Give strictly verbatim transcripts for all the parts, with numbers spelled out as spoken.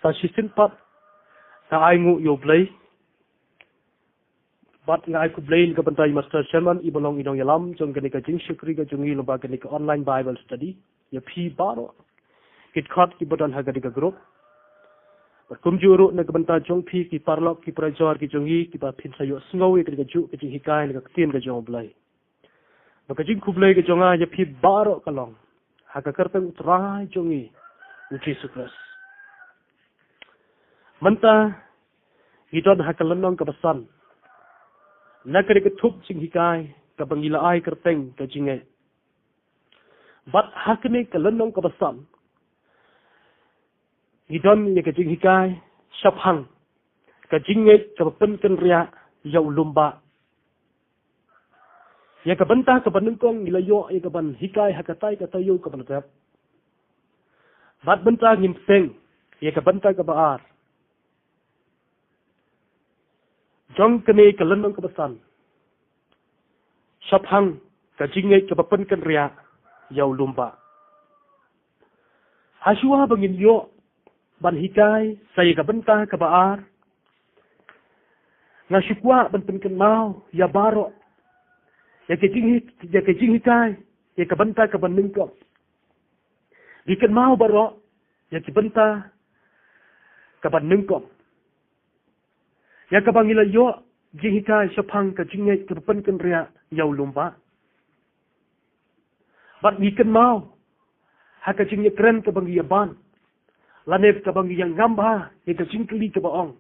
Sa shisien pat nga ai nguh ïa U Blei bad nga ai khublei na ka bynta i Master Sherman, i ba long i nongïalam jong kane ka jingshakri ka jong i lyngba kane ka online Bible study. Ïa phi baroh ki dkhot ki ba don ha kane ka group, bad kumjuh ruh na ka bynta jong phi ki paralok ki parajor ki jong i ki ba phin sa ïohsngew ïa kane ka juh ka jinghikai na ka ktien ka jong U Blei. Ba ka jingkhublei ka jong nga ïa phi baroh ka long ha ka kyrteng U Trai jong i U Jisu Khrist. Mynta ngi don ha ka lynnong kaba san na kane ka thup jinghikai kaba ngi la ai kyrteng ka jingngeit. Bad ha kane ka lynnong kaba san ngi don ïa ka jinghikai shaphang ka jingngeit kaba pynkynriah ïa u lum bah. Ïa ka bynta kaba nyngkong ngi la ïoh ïa kaban hikai ha katai ka taïew kaba la dep. Bad mynta ngin peit ïa ka bynta kaba ar jong kane ka lynnong kaba san shaphang ka jingngeit kaba pynkynriah ïa u lum bah. Hashwa ba ngin ïoh ban hikai sa ïa ka bynta kaba ar, nga shu kwah ban pynkynmaw ïa baroh ïa ka jinghi-, ïa ka jinghikai ïa ka bynta kaba nyngkong. Ngi kynmaw baroh ïa ka bynta kaba nyngkong, ïa kaba ngi la ïoh jinghikai shaphang ka jingngeit kaba pynkynriah ïa u lum bah. Bad ngi kynmaw ha ka jingïakren kaba ngi ïa ban, lane kaba ngi ïa ngam bha ïa ka jingkylli kaba ong,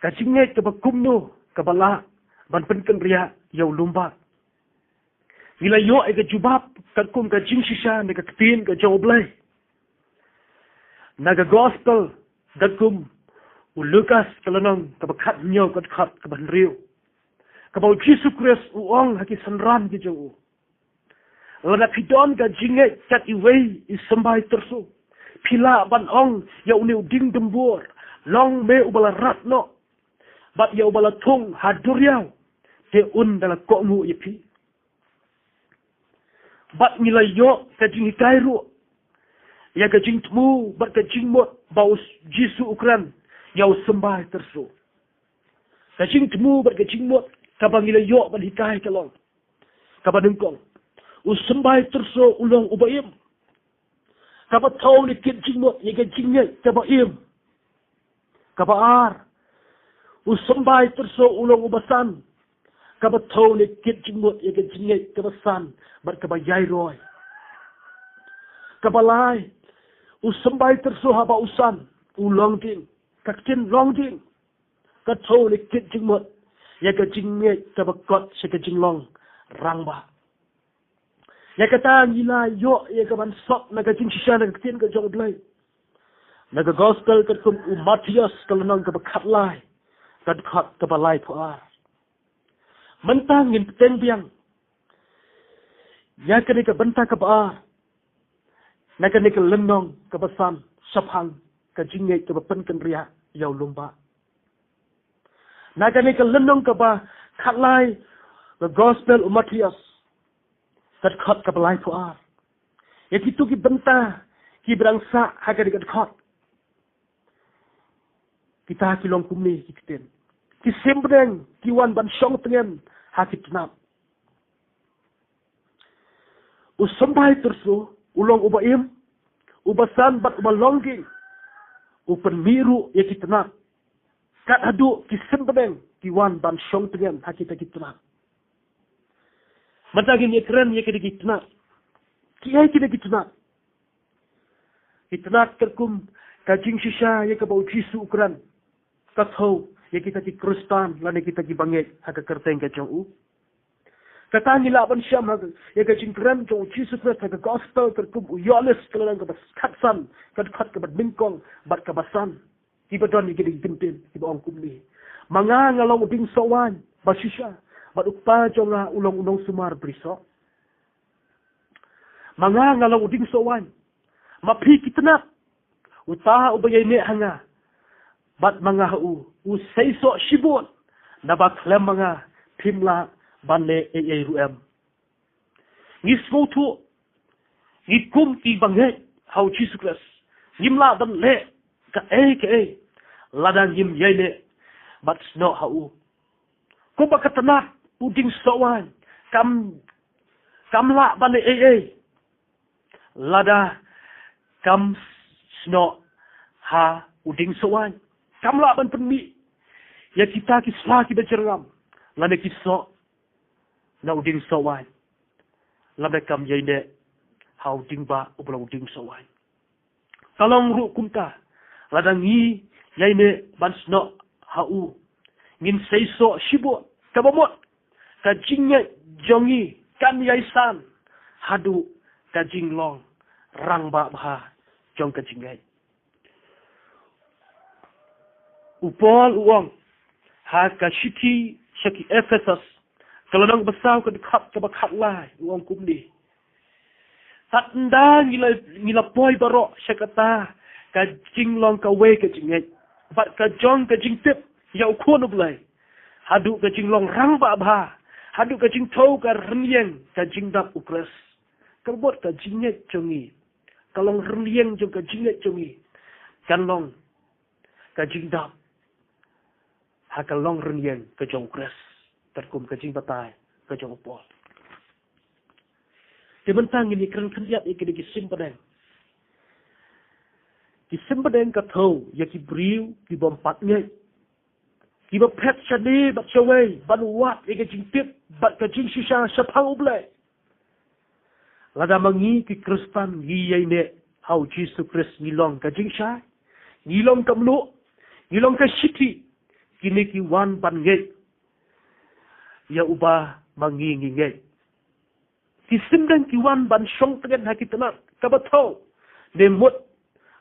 ka jingngeit kaba kumno kaba lah ban pynkynriah ïa u lum bah. Ngi la ïoh ïa ka jubab katkum ka jingshisha na ka ktien ka jong U Blei. Na ka gospel katkum u Lukas ka lynnong kaba khathynñiew ka dkhot kaba hynriew, kaba U Jisu Khrist u ong ha ki synran ki jong u, lada phi don ka jingngeit kat iwei i symbai tyrso, phi lah ban ong ïa une u dieng dymbur, long me uba la rat noh, bad ïa uba la thung ha duriaw, te un da la kohnguh ïa phi. Bad ngi la ïoh ka jinghikai ruh ïa ka jingthmu bad ka jingmut ba U Jisu u kren ïa u symbai tyrso. Ka jingthmu bad ka jingmut kaba ngi la ïoh ban hikai ka long kaba nyngkong, u symbai tyrso u long uba im. Kaba thew ne kit jingmut ïa ka jingngeit kaba im. Kaba ar, u symbai tyrso u long uba san. Kaba thew ne kit jingmut ïa ka jingngeit kaba san bad kaba ïai roi. Kaba lai, u symbai tyrso haba u san, u long ding. Ka ktien long ding ka thew ne kit jingmut ïa ka jingngeit kaba kot sha ka jinglong rangbah. Ïa kata ngi la ïoh ïa kaban sot na ka jingshisha na ka ktien ka jong U Blei na ka gospel katkum u Mathaios ka lynnong kaba khatlai ka dkhot kaba laiphew ar. Mynta ngin peit biang ïa kane ka bynta kaba ar na kane ka lynnong kaba san shaphang ka jingngeit kaba pynkynriah ïa u lum bah. Na kane ka lynnong kaba khatlai ka gospel u Mathaios ka dkhot kaba laiphew ar. Ïa kito ki bynta kiba dang sah ha kane ka dkhot, kita ki long kumne ki ktien: Ki symbneng ki wan ban shong tngen ha ki tnat. U symbai tyrso u long uba im, uba san bad uba long ding. U pynmih ruh ïa ki tnat. Kat haduh ki symbneng ki wan ban shong tngen ha kita ki tnat. Mynta ngin ïakren ïa kita ki tnat. Kiei kita ki tnat? Ki tnat katkum ka jingshisha ïa kaba U Jisu u kren ka thew ïa kita ki Khristan lane kita kiba ngeit ha ka kyrteng ka jong u. Kata ngi lah ban shem ha ïa ka jingkren jong U Jisu Khrist ha ka gospel katkum u Ïoannis ka lynnong kaba khatsan ka dkhot kaba nyngkong bad kaba san. Kiba don ïa ki dei ki kyntien kiba ong kumne: Ma nga nga long u dieng soh waiñ ba shisha, bad u Kpa jong nga u long u nongsumar brisoh. Ma nga nga long u dieng soh waiñ, ma phi ki tnat. Uta uba ïaineh ha nga bad ma nga ha u, u seisoh shibun, naba khlem ma nga phim lah ban leh ei ei ruh em. Ngi sngewthuh, ngi kum kiba ngeit ha U Jisu Khrist, ngim lah ban leh Kaei kaei lada ngim ïaineh bad snoh ha u. Kumba ka tnat u dieng sohwaiñ kam kam lah ban leh ei ei lada kam snoh ha u dieng sohwaiñ. Kam lah ban pynmih ïa kita ki sla kiba jyrngam lane ki soh na u dieng sohwaiñ lada kam ïaineh ha u dieng bah uba long u dieng sohwaiñ. Ka long ruh kumta lada ngi ïaineh ban snoh ha u, ngin seisoh shibun, kaba mut ka jingngeit jong ngi kan ïai san haduh ka jinglong rangbah bha jong ka jingngeit. U Paul u ong ha ka shithi sha ki Ephesus, ka lynnong ba saw, ka dkhot kaba khatlai, u ong kumne: Tad ynda ngi la, ngi la poi baroh sha kata ka jinglong kawei ka jingngeit bad ka jong ka jingtip ïa U Khun U Blei, haduh ka jinglong rangbah bha, haduh ka jingthew ka rynïeng ka jingdap U Khrist. Ka mut ka jingngeit jong ngi, ka long rynïeng jong ka jingngeit jong ngi, kan long ka jingdap ha ka long rynïeng ka jong U Khrist, katkum ka jingbatai ka jong u Paul. Te mynta ngin ïakren khyndiat ïa kine ki sim bneng. Ki sim bneng ka thew ïa ki briew ki bym pat ngeit, kiba phet shane bad shawei ban wad ïa ka jingtip bad ka jingshisha shaphang U Blei. Lada ma ngi ki Khristan ngi ïaineh ha U Jisu Khrist, ngi long ka jingshai, ngi long ka mluh, ngi long ka shithi, kine ki wan ban ngeit ïa uba ma ngi ngi ngeit. Ki sim bneng ki wan ban shong tngen ha ki tnat kaba thew, ne mut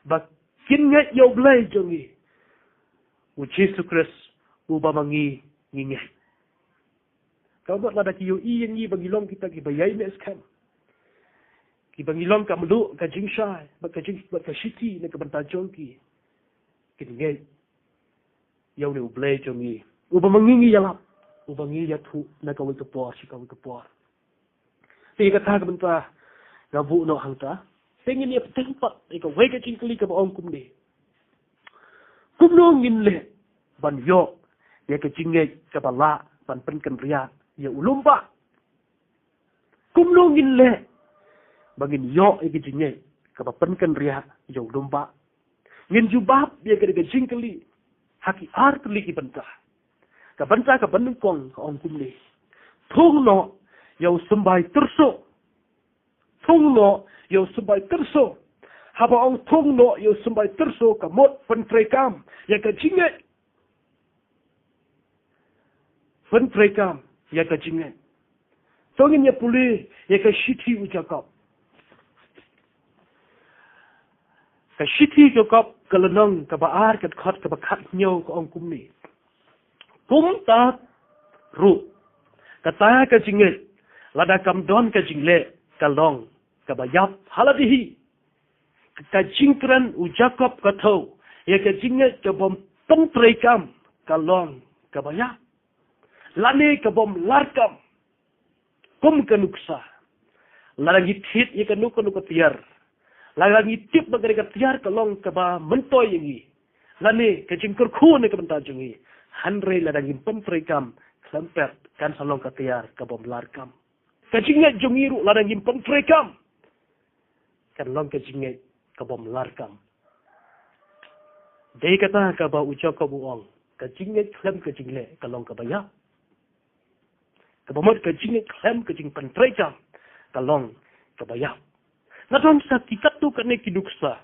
ba kin ngeit ïa U Blei jong ngi, U Jisu Khrist, uba ma ngi ngi ngeit. Ka mut lada ki ïohi ïa ngi ba ngi long kita kiba ïaineh skhem, kiba ngi long ka mluh, ka jingshai bad ka jing, bad ka shithi na ka bynta jong ki, kin ngeit ïa une U Blei jong ngi, uba ma ngi ngi ïalap, uba ngi ïathuh na kawei ka por sha kawei ka por. Te kata ka bynta nga buh noh hangta. Te ngin ïa pynpaw pat ïa kawei ka jingkylli kaba ong kumne: Kumno ngin leh ban ïoh ïa ka jingngeit kaba lah ban pynkynriah ïa u lum bah? Kumno ngin leh ba ngin ïoh ïa ka jingngeit kaba pynkynriah ïa u lum bah? Ngin jubab ïa kane ka jingkylli ha ki ar tylli ki bynta. Ka bynta kaba nyngkong ka ong kumne: Thung noh ïa u symbai tyrso. Thung noh ïa u symbai tyrso. Haba ong thung noh ïa u symbai tyrso, ka mut pyntreikam ïa ka jingngeit. Pyntreikam ïa ka jingngeit. To ngin ïa pule ïa ka shithi u Jakob. Ka shithi Jakob ka lynnong kaba ar, ka dkhot kaba khathynñiew, ka ong kumne: Kumta ruh kata ka jingngeit, lada kam don ka jingleh, ka long kaba ïap ha lade hi. Ka jingkren u Jakob ka thew ïa ka jingngeit ka bym pyntreikam, ka long kaba ïap lane ka bym larkam. Kum ka nuksa, lada ngi thied ïa kano kano ka tiar, lada ngi tip ba kane ka tiar ka long kaba myntoi ïa ngi lane ka jingkyrkhu na ka bynta jong ngi, hynrei lada ngim pyntreikam, khlem pep kan sa long ka tiar ka bym larkam. Ka jingngeit jong ngi ruh lada ngim pyntreikam, kan long ka jingngeit ka bym larkam. Dei kata kaba u Jakob u ong, ka jingngeit khlem ka jingleh ka long kaba ïap. Kaba mut ka jingngeit khlem ka jingpyntreikam ka long kaba ïap. Nga don sa ki katto katne ki nuksa.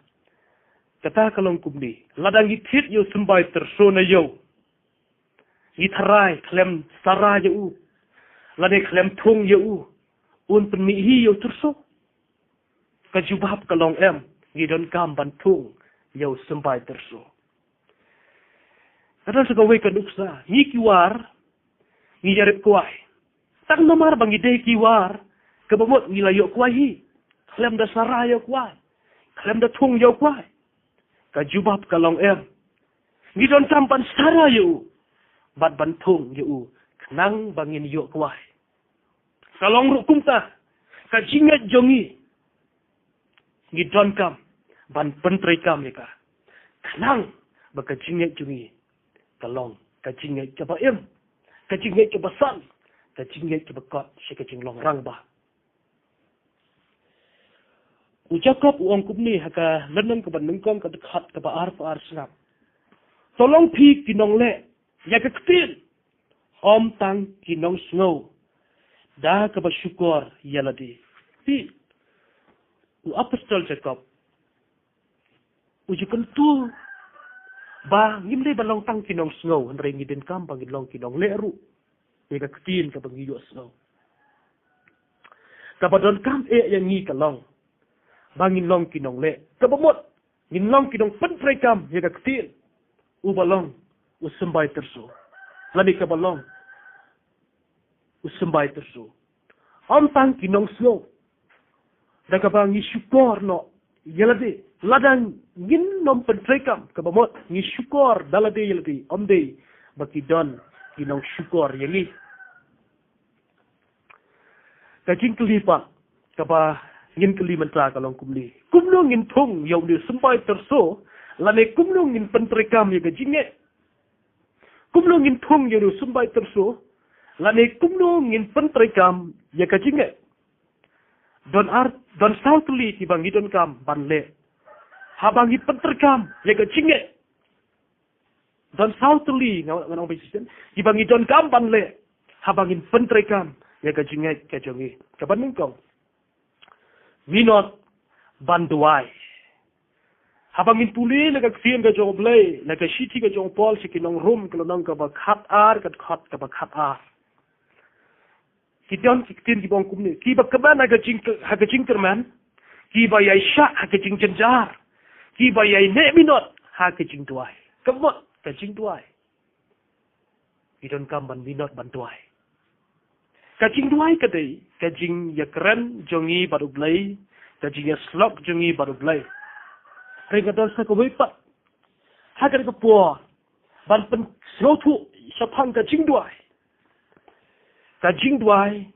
Kata ka long kumne: Lada ngi thied ïa u symbai tyrso na ïew, ngi tharai khlem sara ïa u lane khlem thung ïa u, un pynmih hi ïa u tyrso? Ka jubab ka long em, ngi donkam ban thung ïa u symbai tyrso. Ka don sa kawei ka nuksa, ngi ki war ngi ïarep kwai. Tang namar ba ngi dei ki war, kaba mut ngi la ïoh kwai hi, khlem da sara ïa u kwai, khlem da thung ïa u kwai? Ka jubab ka long em, ngi donkam ban sara ïa u bad ban thung ïa u khnang ba ngin ïoh kwai. Ka long ruh kumta ka jingngeit jong ngi, ngi donkam ban pyntreikam ïa ka. Nang ba ka jingngeit jong ngi ka long ka jingngeit kaba im, ka jingngeit kaba san, ka jingngeit kaba kot sha ka jinglong rangbah. U Jakob u ong kumne ha ka lynnong kaba nyngkong ka dkhot kaba arphew ar, sngap: To long phi ki nongleh ïa ka ktien, ym tang ki nongsngew da kaba shukor ïa lade. Phi, u apostol Jakob u ju kyntu ba ngim dei ban long tang ki nongsngew, hynrei ngi donkam ba ngin long ki nongleh ruh ïa ka ktien kaba ngi ïohsngew. Kaba donkam eh ïa ngi ka long ba ngin long ki nongleh, kaba mut ngin long ki nongpyntreikam ïa ka ktien, uba long u symbai tyrso, lane kaba long u symbai tyrso. Ym tang ki nongsngew da kaba ngi shukor noh ïa lade. Lada ngin nym pyntreikam, kaba mut ngi shukor da lade ïa lade, ym dei ba ki don ki nongshukor ïa ngi. Ka jingkylli pat kaba ngin kylli mynta ka long kumne: Kumno ngin thung ïa une u symbai tyrso, lane kumno ngin pyntreikam ïa ka jingngeit? Kumno ngin thung ïa une u symbai tyrso, lane kumno ngin pyntreikam ïa ka jingngeit? Don ar, don saw tylli kiba ngi donkam ban leh haba ngi pyntreikam ïa ka jingngeit. Don saw tylli, nga, nga ong ba shisien, kiba ngi donkam ban leh haba ngin pyntreikam ïa ka jingngeit ka jong ngi. Kaba nyngkong, minot ban duwai. Haba ngin pule na ka ktien ka jong U Blei, na ka shithi ka jong u Paul sha ki nong Rom, ka lynnong kaba khatar, ka dkhot kaba khatar, ki don ki ktien kiba ong kumne: Kiba kmen ha ka jing, ha ka jingkyrmen, kiba ïaishah ha ka jingjynjar, kiba ïaineh minot ha ka jingduwai. Kaba mut ka jingduwai, ngi donkam ban minot ban duwai. Ka jingduwai ka dei ka jingïakren jong ngi bad U Blei, ka jingïasyllok jong ngi bad U Blei. Hynrei ka don sa kawei pat ha kane ka por ban pynsngewthuh shaphang ka jingduwai. Ka jingduwai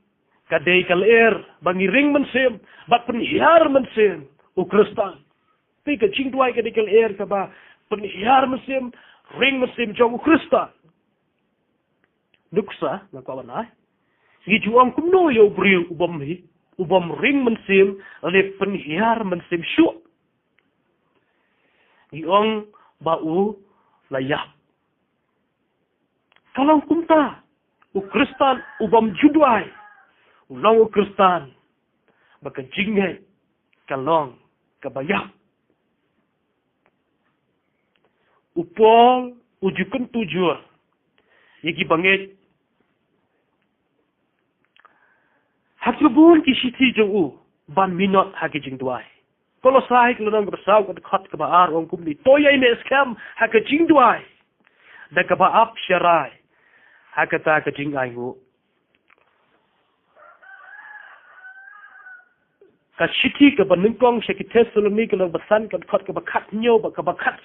ka dei ka lyer ba ngi ring mynsiem bad pynhiar mynsiem u Khristan. Te ka jingduwai ka dei ka lyer kaba pynhiar mynsiem, ring mynsiem jong u Khristan. Nuksa, nga kwah ban ai, ngi ju ong kumno ïa u briew u bym hi, u bym ring mynsiem lane pynhiar mynsiem shuh? Ngi ong ba u la ïap. Ka long kumta u Khristan u bym ju duwai, u long u Khristan ba ka jingngeit ka long kaba ïap. U Paul u ju kyntu jur ïa ki bangeit ha ki bun ki shithi jong u ban minot ha ki jingduwai. Kolosai ka lynnong kaba saw ka dkhot kaba ar ong kumne: To ïaineh skhem ha ka jingduwai da kaba ap sharai ha kata ka jingainguh. Ka shithi kaba nyngkong sha ki Thessaloni ka lynnong ba san ka dkhot kaba khathynñiew bad kaba khat,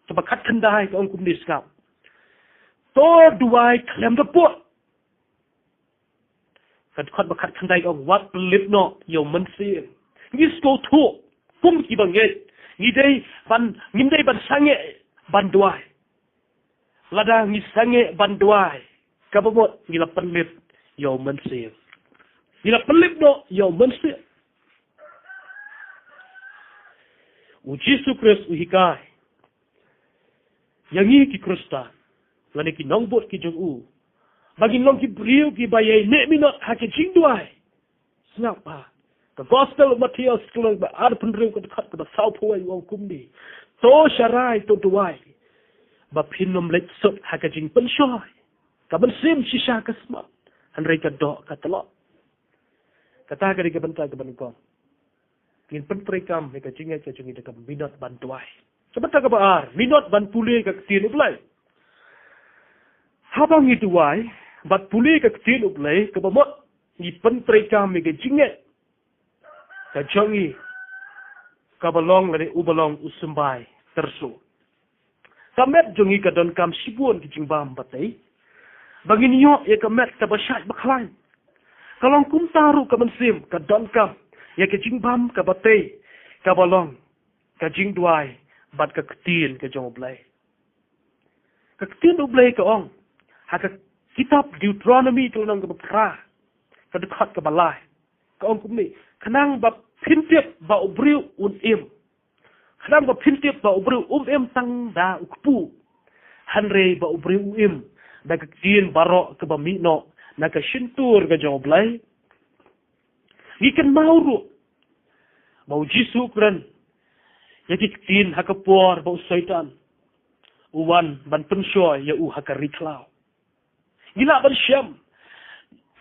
kaba khatkhyndai ka ong kumne, sngap: To duwai khlem da pud. Ka dkhot ba khatkhyndai ka ong: Wat pynlip noh ïa u Mynsiem. Ngi sngewthuh kum ki bangeit ngi dei ban, ngim dei ban sangeh ban duwai. Lada ngi sangeh ban duwai, kaba mut ngi la pynlip ïa u Mynsiem. Ngi la pynlip noh ïa u Mynsiem. U Jisu Khrist u hikai ïa ngi ki Khristan lane ki nongbud ki jong u ba ngin long ki briew kiba ïaineh minot ha ki jingduwai. Sngap ha ka Gospel of Mathaios ka lynnong ba arphew hynriew ka dkhot kaba sawphew wei u ong kumne: To sharai, to duwai ba phin ym leit suk ha ka jingpynshoi. Ka mynsiem shisha ka smat, hynrei ka doh ka tlot. Kata ka dei ka bynta kaba nyngkong. Ngin pyntreikam ïa ka jingngeit ka jong ngi da ka minot ban duwai. Ka bynta kaba ar, minot ban pule ka ktien U Blei. Haba ngi duwai bad pule ka ktien U Blei, kaba mut ngi pyntreikam ïa ka jingngeit ka jong ngi, kaba long lane uba long u symbai tyrso. Ka met jong ngi ka donkam shibun ki jingbam ba tei ba ngin ïoh ïa ka met kaba shait ba khlaiñ. Ka long kumta ruh ka mynsiem ka donkam ïa ka jingbam kaba tei, kaba long ka jingduwai bad ka ktien ka jong U Blei. Ka ktien U Blei ka ong ha ka kitab Deuteronomi ka lynnong kaba phra, ka dkhot kaba lai, ka ong kumne: Khnang ba phin tip ba u briew un im, khnang ba phin tip ba u briew um im tang da u kpu, hynrei ba u briew u im da ka ktien baroh kaba mih noh na ka shyntur ka jong U Blei. Ngi kynmaw ruh ba U Jisu u kren ïa ki ktien ha ka por ba u Soitan u wan ban pynshoi ïa u ha ka ri khlaw. Ngi lah ban shem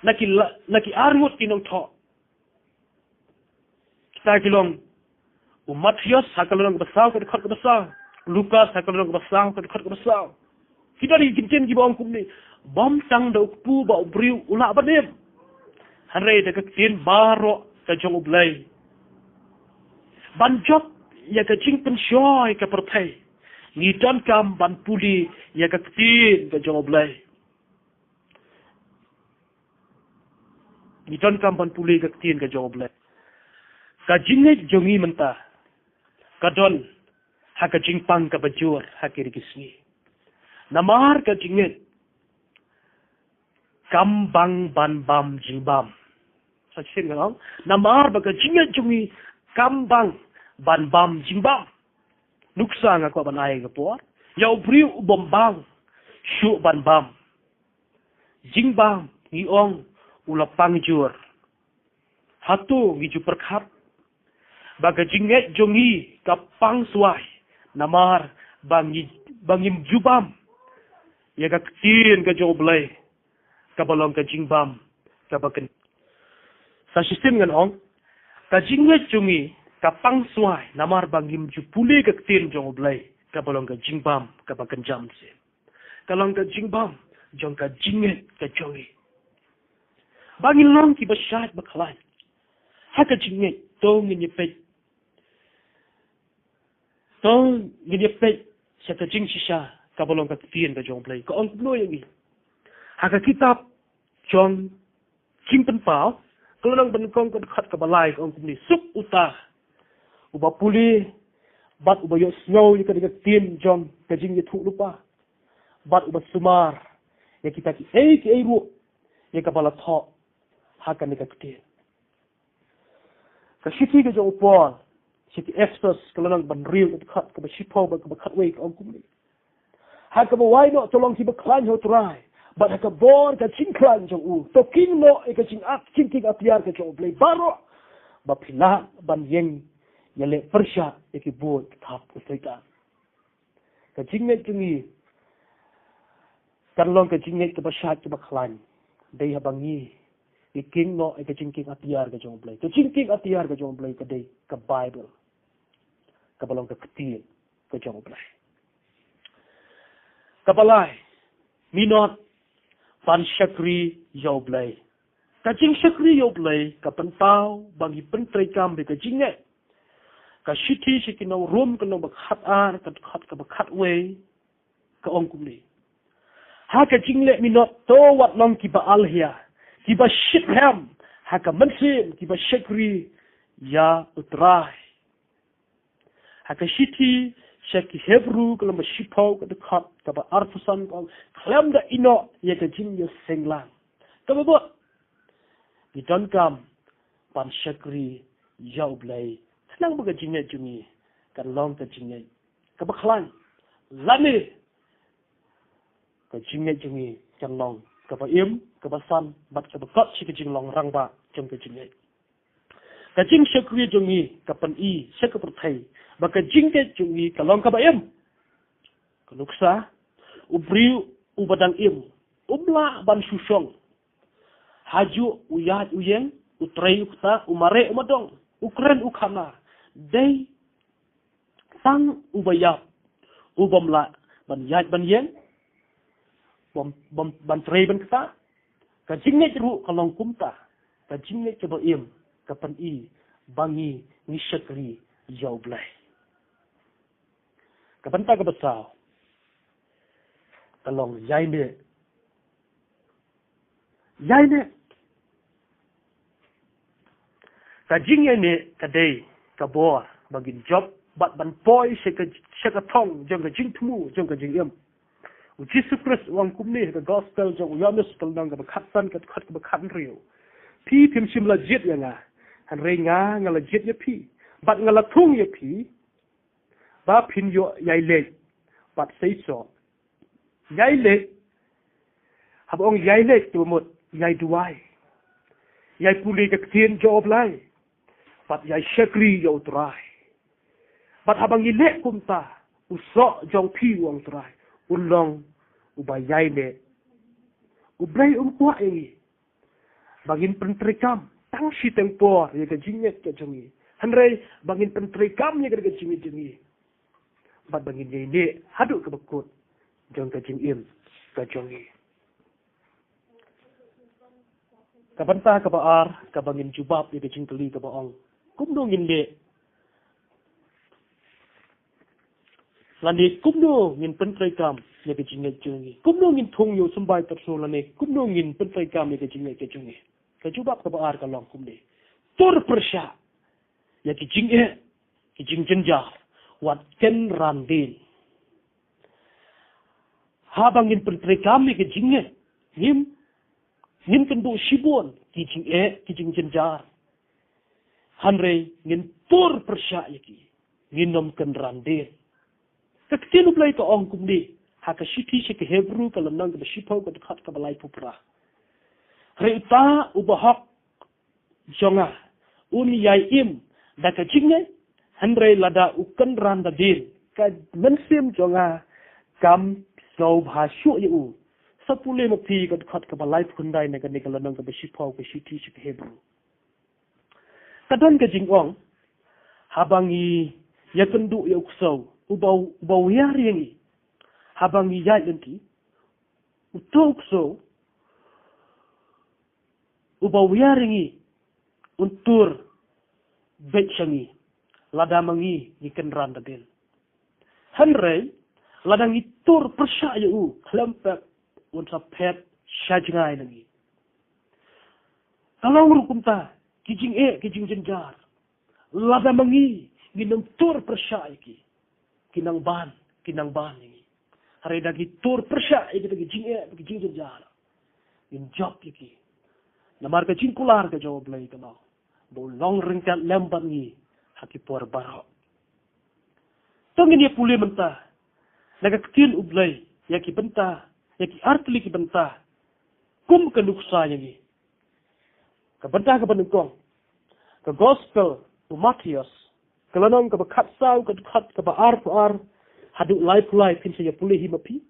na ki la, na ki arngut ki nongthoh. Kita ki long u Mathaios ha ka lynnong kaba saw ka dkhot kaba saw, Lukas ha ka lynnong kaba saw ka dkhot kaba saw. Kita ki ktien kiba ong kumne: Bym tang da u kpu ba u briew u lah ban im, hynrei da ka ktien baroh ka jong U Blei. Ban jop ïa ka jingpynshoi ka pyrthei, ngi donkam ban pule ïa ka ktien ka jong U Blei. Ngi donkam ban pule ka ktien ka jong U Blei. Ka jingngeit jong ngi mynta ka don ha ka jingpang kaba jur ha ki ri ki sngi. Namar ka jingngeit kam bang ban bam jingbam. Sa shisien ngan ong, namar ba ka jingngeit jong ngi kam bang ban bam jingbam. Nuksa nga kwah ban ai ka por ïa u briew u bym bang shuh ban bam jingbam, ngi ong u la pang jur. Hato ngi ju pyrkhat ba ka jingngeit jong ngi ka pang swai namar ba ngi, ba ngim ju bam ïa ka ktien ka jong U Blei kaba long ka jingbam kaba kyn-, sa shisien ngan ong, ka jingngeit jong ngi ka pang swai namar ba ngim ju pule ka ktien jong U Blei kaba long ka jingbam kaba kynja mynsiem. Ka long ka jingbam jong ka jingngeit ka jong ngi. Ba ngin long kiba shait ba khlaiñ ha ka jingngeit, to ngin ïa peit, to ngin ïa peit sha ka jingshisha kaba long ka ktien ka jong U Blei ka ong kumno ïa ngi. Ha ka kitab jong Jingpynpaw ka lynnong ba nyngkong ka dkhot kaba lai ka ong kumne: Suk uta uba pule bad uba ïohsngew ïa kane ka ktien jong ka jingïathuhlypa, bad uba sumar ïa kita kiei kiei ruh ïa kaba la thoh ha kane ka ktien. Ka shithi ka jong u Paul sha ki Ephesos ka lynnong ba hynriew ka dkhot kaba shiphew bad kaba khatwei ka ong kumne: Ha kaba wai noh to long kiba khlaiñ ha U Trai, bad ha ka bor ka jingkhlaiñ jong u to king noh ïa ka jingat jingkieng atiar ka jong U Blei baroh, ba phin lah ban ïeng ïaleh pyrshah ïa ki buit ki thap u Soitan. Ka jingngeit jong ngi kan long ka jingngeit kaba shait kaba khlaiñ dei haba ngi ïa king noh ïa ka jingkieng atiar ka jong U Blei. Ka jingkieng atiar ka jong U Blei ka dei ka Baibl, kaba long ka ktien ka jong U Blei. Kaba lai, minot ban shakri ïa U Blei. Ka jingshakri ïa U Blei ka pynpaw ba ngi pyntreikam bad ka jingngeit. Ka shithi sha ki nong Rom ka lynnong ba khatar ka dkhot kaba khatwei ka ong kumne: Ha ka jingleh minot to wat long kiba alhia, kiba shitrhem ha ka mynsiem, kiba shakri ïa U Trai. Ha ka shithi sha ki Hebru ka lynnong ba shiphew ka dkhot kaba arphew san ka ong: Khlem da ïeh noh ïa ka jingïaseng lang. Kaba bud ngi donkam ban shakri ïa U Blei khnang ba ka jingngeit jong ngi kan long ka jingngeit kaba khlaiñ, lane ka jingngeit jong ngi kan long kaba im, kaba san bad kaba kot sha ka jinglong rangbah jong ka jingngeit. Ka jingshakri jong ngi ka pyni sha ka pyrthei ba ka jingngeit jong ngi ka long kaba im. Ka nuksa, u briew uba dang im um lah ban shu shong. Hajuh u ïaid u ïeng, u trei u kta, u mareh u madong, u kren u khana, dei tang uba ïap u bym lah ban ïaid ban ïeng, bym, bym, ban trei ban kta. Ka jingngeit ruh ka long kumta. Ka jingngeit kaba im ka pyni ba ngi, ngi shakri ïa U Blei. Ka bynta kaba saw ka long ïaineh. Ïaineh. Ka jingïaineh ka dei ka bor ba ngin jop bad ban poi sha ka, sha ka thong jong ka jingthmu jong ka jingim. U Jisu Khrist u ong kumne ha ka gospel jong u Ïoannis ka lynnong kaba khatsan ka dkhot kaba khathynriew: Phi phim shym la jied ïa nga, hynrei nga nga la jied ïa phi, bad nga la thung ïa phi ba phin ïoh ïai leit bad seisoh. Ïai leit, haba ong ïai leit, te mut ïai duwai, ïai pule ka ktien jong U Blei, bad ïai shakri ïa U Trai. Bad haba ngi leh kumta, u soh jong phi, u ong U Trai, un long uba ïai leh. U Blei um kwah ïa ngi ba ngin pyntreikam tang shiteng por ïa ka jingngeit ka jong ngi, hynrei ba ngin pyntreikam ïa ka jingngeit jong ngi, bad ba ngin ïai leh haduh kaba kut jong ka jingim ka jong ngi. Ka bynta kaba ar kaba ngin jubab ïa ka jingkylli kaba ong, kumno ngin leh, lane kumno ngin pyntreikam ïa ka jingngeit jong ngi? Kumno ngin thung ïa u symbai tarshu, lane kumno ngin pyntreikam ïa ka jingngeit ka jong ngi? Ka jubab kaba ar ka long kumne: tur pyrshah ïa ki jingeh, ki jingjynjar, wat kynran dien. Haba ngin pyntreikam ïa ki jingeh, ngin, ngin kynduh shibun ki jingeh, ki jingjynjar, hynrei ngin tur pyrshah ïa ki, ngin ym kynran dien. Ka ktien U Blei ka ong kumne ha ka shithi sha ki Hebru ka lynnong kaba shiphew ka dkhot kaba laiphew phra: Hynrei uta uba hok jong nga un ïai im da ka jingngeit, hynrei lada u kynran da dien, ka mynsiem jong nga kam sngewbha shuh ïa u. Sa pule ma phi ka dkhot kaba laiphew khyndai na kane ka lynnong kaba shiphew ka shithi sha ki Hebru. Ka don ka jingong, haba ngi ïakynduh ïa u ksew uba, uba wiar ïa ngi, haba ngi ïaid lynti, uto u ksew uba wiar ïa ngi un tur beit sha ngi lada ma ngi ngi kynran da dien. Hynrei lada ngi tur pyrshah ïa u, khlem pep un sa phet sha jngai na ngi. Ka long ruh kumta ki jingeh, ki jingjynjar, lada ma ngi ngin ym tur pyrshah ïa ki, ki nang ban, ki nang ban ïa ngi. Hynrei da ngi tur pyrshah ïa kita ki jingeh, ki jingjynjar, ngin jop ïa ki. Namar ka jingkular ka jong U Blei ka long ba u long ryngkat lem bad ngi ha ki por baroh. To ngin ïa pule mynta na ka ktien U Blei ïa ki bynta, ïa ki artylli ki bynta kum ka nuksa ïa ngi. Ka bynta kaba nyngkong, ka gospel u Mathaios, ka lynnong kaba khatsaw ka dkhot kaba arphew ar haduh laiphew lai, phin sa ïa pule hi ma phi.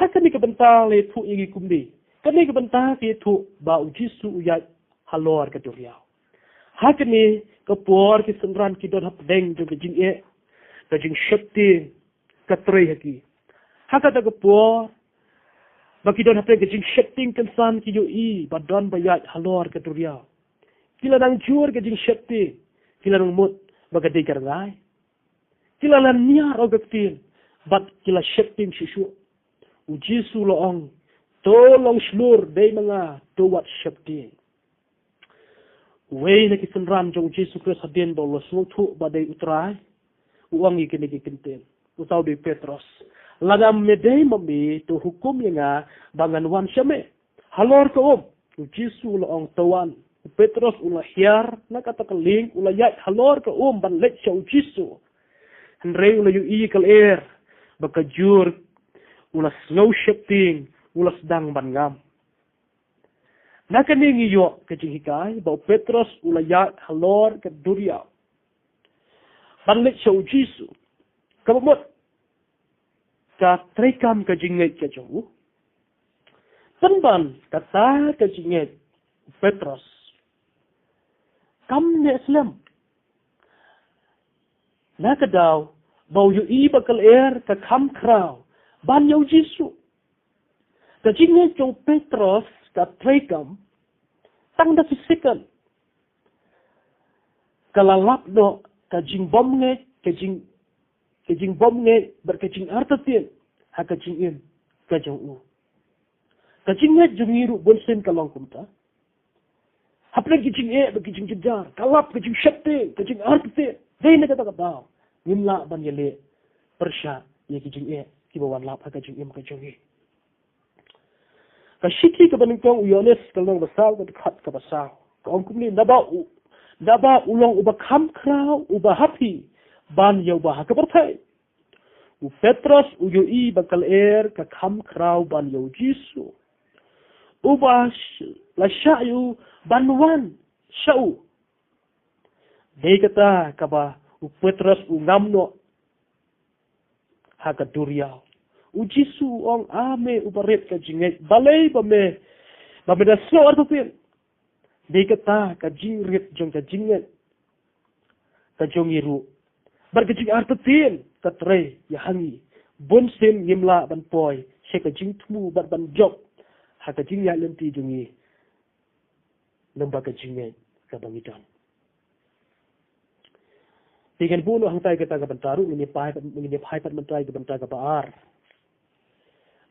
Ha kane ka bynta la ïathuh ïa ngi kumne. Kane ka bynta ka ïathuh ba U Jisu u ïaid halor ka duriaw. Ha kane ka por ki synran ki don hapdeng jong ka jingeh, ka jingsheptieng ka trei ha ki. Ha kata ka por ba ki don hapdeng ka jingsheptieng kynsan, ki ïohi ba don ba ïaid halor ka duriaw. Ki la nang jur ka jingsheptieng, ki la nang mut ba ka dei ka rngai. Ki la lynñiar, ong ka ktien, bad ki la sheptieng shuh shuh. U Jisu u la ong, to long shlur, dei ma nga, to wat sheptieng. Uwei na ki synran jong U Jisu Khrist hadien ba u la sngewthuh ba dei U Trai, u ong ïa kine ki kyntien. Uta u dei u Petros. Lada me dei ma me, to hukum ïa nga ba ngan wan sha me halor ka um. U Jisu u la ong, to wan. U Petros u la hiar na kata ka lieng, u la ïaid halor ka um ban leit sha U Jisu. Hynrei u la ïohi ka lyer ba ka jur, u la sngew sheptieng, u la sdang ban ngam. Na kane ngi ïoh ka jinghikai ba u Petros u la ïaid halor ka duriaw ban leit sha U Jisu. Kaba mut ka treikam ka jingngeit ka jong u. Pynban kata ka jingngeit u Petros kam neh slem. Na ka daw ba u ïohi ba ka lyer ka kham khraw ban ïa U Jisu, ka jingngeit jong u Petros ka treikam tang da phi second. Ka la lap noh ka jingbymngeit, ka jing, ka jingbymngeit bad ka jingartatien ha ka jingim ka jong u. Ka jingngeit jong ngi ruh bunsien ka long kumta. Hapdeng ki jingeh bad ki jingjynjar, ka lap ka jingsheptieng, ka jingartatien. Dei na kata ka daw Ngim lah ban ïaleh pyrshah ïa ki jingeh kiba wan lap ha ka jingim ka jong ngi. Ka shithi kaba nyngkong u Ïoannis ka lynnong ba saw ka dkhot kaba saw. Ka ong kumne, naba u, naba u long uba kham khraw uba ha phi ban ïa uba ha ka pyrthei. U Petros u ïohi ba ka lyer ka kham khraw ban ïa u Jisu, uba sh-, la shah ïa u ban wan sha u. Dei kata kaba u Petros u ngam noh ha ka duriaw. U Jisu u ong, a me uba rit ka jingngeit, balei ba me, ba me da snoh artatien? Dei kata ka jingrit jong ka jingngeit ka jong ngi ruh. Bad ka jingartatien ka trei ïa ha ngi. Bun sien ngim lah ban poi sha ka jingthmu bad ban jop ha ka jingïaid lynti jong ngi. Namar ka jingngeit kaba ngi don. Te ngan buh noh hangtai kata ka bynta ruh, ngin ïa phai, ngin ïa phai pat mynta ka bynta kaba ar.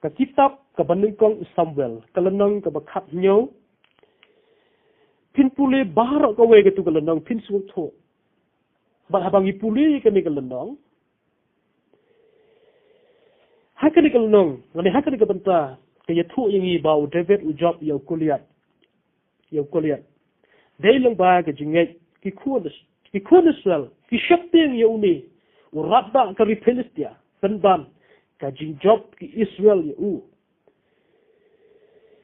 Ka kitab kaba nyngkong Samuel, ka lynnong kaba khathynñiew. Phin pule baroh kawei katu ka lynnong, phin sngewthuh. Bad haba ngi pule kane ka lynnong, ha kane ka lynnong, lane ha kane ka bynta, ka ïathuh ïa ngi ba u David u jop ïa u Goliath. Ïa u Goliath. Dei lyngba ka jingngeit ki khun, ki khun Israel ki sheptieng ïa une u radbah ka ri Philistia, pynban ka jingjop ki Israel ïa u.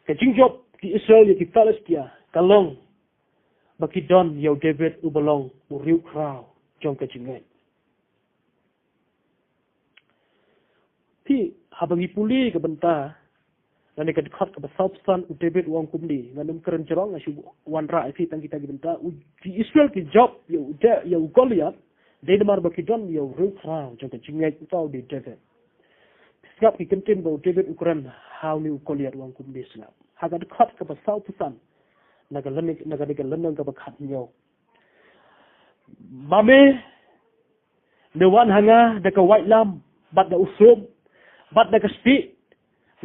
Ka jingjop ki Israel ïa ki Philistia ka long ba ki don ïa u David uba long u riewkhraw jong ka jingngeit. Te haba ngi pule ka bynta, lane ka dkhot kaba sawphew san, u David u ong kumne, ngan ym kren jrong, nga shu wanrah ïa phi tang kita ki bynta, u, ki Israel ki jop ïa u Da-, ïa u Goliath, dei namar ba ki don ïa u riewkhraw jong ka jingngeit, uta u dei David. Sngap ki kyntien ba u David u kren ha une u Goliath, u ong kumne, sngap. Ha ka dkhot kaba sawphew san na ka lynnong, na ka, na ka lynnong kaba khathynñiew. Ma me, me wan ha nga da ka waitlam, bad da u sum, bad da ka stieh.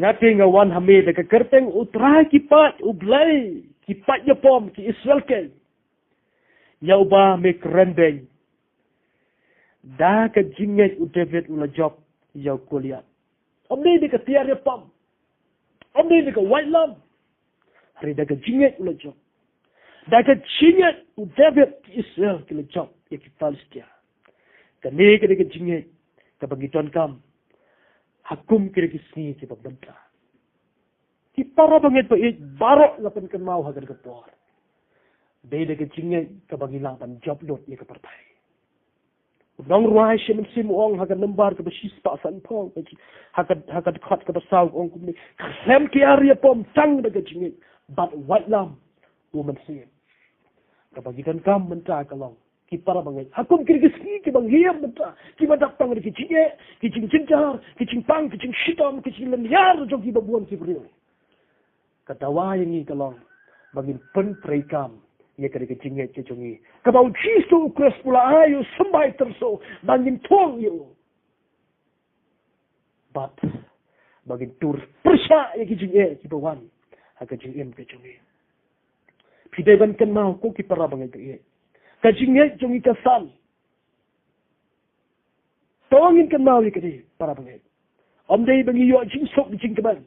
Nga te nga wan ha me da ka kyrteng U Trai ki paid, U Blei ki paid ïapom ki Israel keiñ, ïa uba me kren beiñ. Da ka jingngeit u David u la jop ïa u Goliath. Ym dei da ka tiar ïapom. Ym dei da ka waitlam. Hynrei da ka jingngeit u la jop. Da ka jingngeit u David, ki Israel ki la jop ïa ki Philistia. Kane ka dei ka jingngeit kaba ngi donkam ha kum kita ki sngi kiba mynta. Ki para bangeit ba ïeit baroh, la pynkynmaw ha kane ka por. Dei da ka jingngeit kaba ngi lah ban jop lut ïa ka pyrthei. U nongrwai shi mynsiem u ong ha ka nambar kaba shispah sanphew, ha ka, ha ka dkhot kaba saw u ong kumne, khlem tiar ïapom, tang da ka jingngeit bad waitlam u mynsiem. Kaba ngi donkam mynta ka long, ki para bangeit, ha kum kine ki sngi kiba ngi im mynta, kiba dap tang da ki jingeh, ki jingjynjar, ki jingpang, ki jingshitom, ki jinglynñiar jong kiba bun ki briew. Ka dawa ïa ngi ka long ba ngin pyntreikam ïa ka, ka jingngeit ka jong ngi, kaba u Jisu u Khrist u la ai, u symbai tyrso ba ngin thung ïa u. Bad ba ngin tur pyrshah ïa ki jingeh kiba wan ha ka jingim ka jong ngi. Phi dei ban kynmaw ko ki para bangeit, ka jingngeit jong ngi ka san. To ngin kynmaw ïa kane, para bangeit. Ym dei ba ngi ïoh jingsuk jingkmen.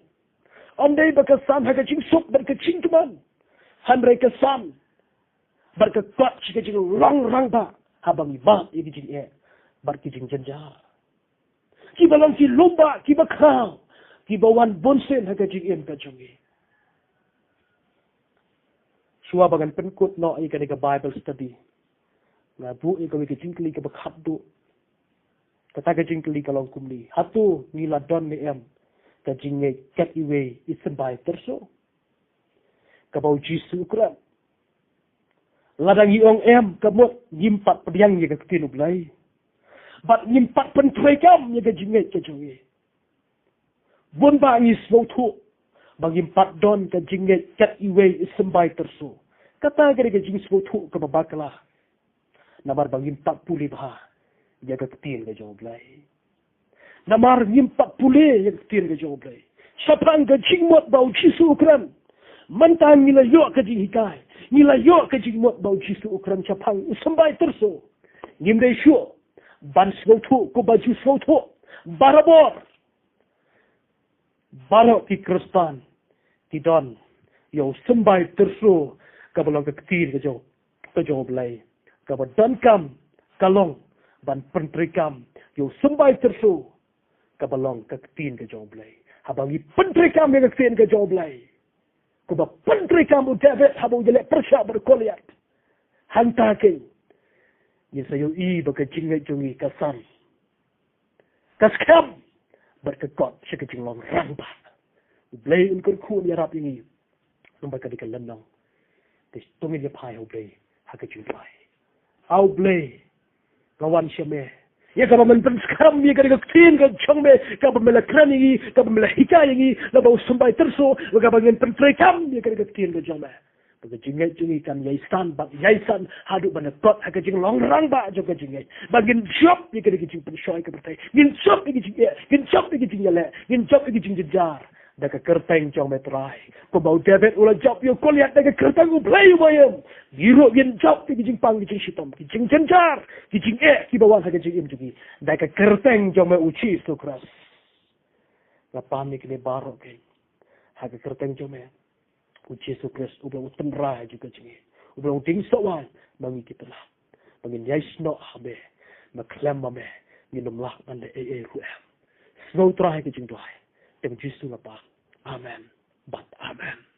Ym dei ba ka san ha ka jingsuk bad ka jingkmen. Hynrei ka san bad ka kot sha ka jinglong rangbah haba ngi mad ïa ki jingeh bad ki jingjynjar, kiba long ki lum bah, kiba khraw, kiba wan bunsien ha ka jingim ka jong ngi. Shuwa ba ngan pynkut noh ïa kane ka Bible study, nga buh ïa kawei ka jingkylli kaba khatduh. Kata ka jingkylli ka long kumne: Hato ngi la don ne em ka jingngeit kat iwei i symbai tyrso kaba u Jisu u kren? Lada ngi ong em, ka mut ngim pat pdiang ïa ka ktien U Blei, bad ngim pat pyntreikam ïa ka jingngeit ka jong ngi. Bun bah ngi sngewthuh ba ngim pat don ka jingngeit kat iwei i symbai tyrso. Kata ka dei ka jingsngewthuh kaba bakla. Namar ba ngim pat pule bha ïa ka ktien ka jong U Blei. Namar ngim pat pule ïa ka ktien ka jong U Blei shaphang ka jingmut ba u Jisu u kren. Mynta ngi la ïoh ka jinghikai, ngi la ïoh ka jingmut ba u Jisu u kren shaphang i symbai tyrso. Ngim dei shuh ban sngewthuh kumba ju sngewthuh barabor. Baroh ki Khristan ki don ïa u symbai tyrso kaba long ka ktien ka jong, ka jong U Blei. Kaba donkam ka long ban pyntreikam ïa u symbai tyrso kaba long ka ktien ka jong U Blei. Haba ngi pyntreikam ïa ka ktien ka jong U Blei, kumba pyntreikam u David haba u ïaleh pyrshah bad u Goliath, hangta keiñ ngin sa ïohi ba ka jingngeit jong ngi ka san, ka skhem bad ka kot sha ka jinglong rangbah. U Blei un kyrkhu, un ïarap ïa ngi. Namar ka dei ka lynnong te to ngin ïa phai ha U Blei ha ka jingduwai. A U Blei, nga wan sha me ïa kaba men pynskhem ïa ka dei ka ktien ka jong me, kaba me la kren ïa ngi, kaba me la hikai ïa ngi, la ba u symbai tyrso, kaba ngin pyntreikam ïa ka dei ka ktien ka jong me. Ba ka jingngeit jong ngi kan ïai san bad ïai san haduh ban da kot ha ka jinglong rangbah jong ka jingngeit. Ba ngin jop ïa ka dei ka jingpynshoi ka pyrthei, ngin jop ïa ka jingeh, ngin jop ïa ka jingïaleh, ngin jop ïa ka jingjynjar da ka kyrteng jong me Trai. Kumba u David u la jop ïa u Goliath da ka kyrteng U Blei uba ïem, ngi ruh ngin jop ïa ka jingpang, ka jingshitom, ka jingjynjar, ka jingeh kiba wan ha ka jingim jong ngi da ka kyrteng jong me U Jisu Khrist. Nga pan ïa kine baroh keiñ ha ka kyrteng jong me U Jisu Khrist, uba long u tynrai jong ka jingim, uba long u dieng soh waiñ ma ngi ki paidbah. Ba ngin ïai snoh ha me, me khlem ma me ngin ym lah ban leh ei ei ruh em. Sngewthuh Trai ka jingduwai, ha ka kyrteng U Jisu nga pan. Amen bad amen.